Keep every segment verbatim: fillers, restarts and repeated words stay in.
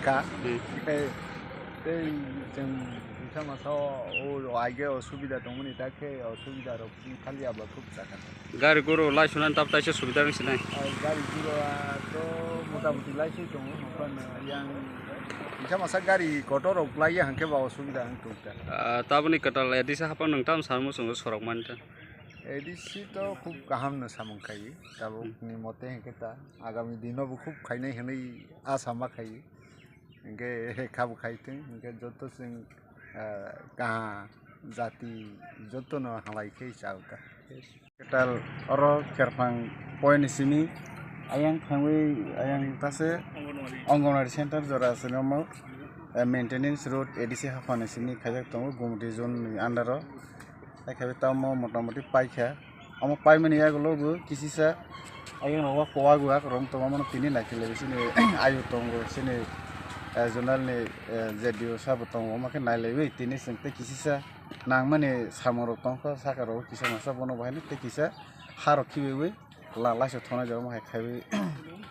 Hmm. Tei, tei chwng wngkha masa o, o aige osubida tongmani, ta khe osubida rok wngkha liya ba khub chakha. Gari guru lai sunani tab taisa subida wng sinai. Ai, gari guru a to mota moti lai se tongo, nokha no yang wngkha masa gari kotor rok lai ya hwnkhe ba osubida wng tongkha. Ah, taboni kwtal A D C haphang nwng tamo sanmung chwng sorok mani ta? A D C to khub kaham no samung khai, tabuk ni mote hwnkhe ta agami dino bo khub khainai hwnwi asa ma khai. Hwnkhe kha bo khai thung, hwnkhe joto chwng, ah, kaha jati jotono halai khe chao ta. Kwtal oro Kherphang point ni simi ayang thangwi ayang tase Anganwadi center jora sini omo, eh, maintenance road A D C haphang ni simi khaijak tongo Gumti zone ni under o. Hai khe tamo motamoti paikha. Omo paimani yagulo bo kisisa ayang rogo kowa gua rong tongma mano tini naikhe lai sini ayu tongo sini, eh, zonal ni, eh, Z D O sabo tongo omo khe nailaiwi tini chwng tei kisisa nangmani samung rok tongkha saka rogo kisa masa bono bahai tei kisa ha rok khibiwi la laisok thonai jora omo hai khaiwi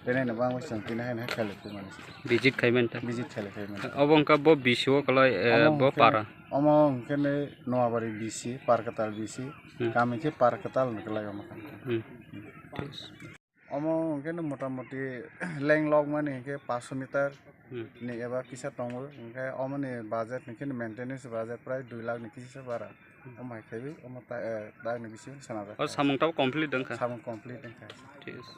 rene no bangwi chwng tini hai hai khailai phaimani. Visit khaimani ta? Visit khailai phaimani. Obo wngkha bo B C O kwlai, eh, omo bo hwnkhe para. Omo hwnkhe ni Noabari B C, Parkatal B C, hmm, kami khe Parkatal hwnwi kwlai omo khe. Hmm. Omo hwnkhe no motamoti leng lok mani hwnkhe paanch meter, hmm, ni eba kisa tongo, hwnkhe omo ni budget hwnkhe ni maintenance budget prai dui lakh ni kisa bara. Hmm. Omo hai khaiwi omo ta, eh, ta ni bisingo sana jak. O samung tabo complete wngkha? Samung complete wngkha. Thik ache.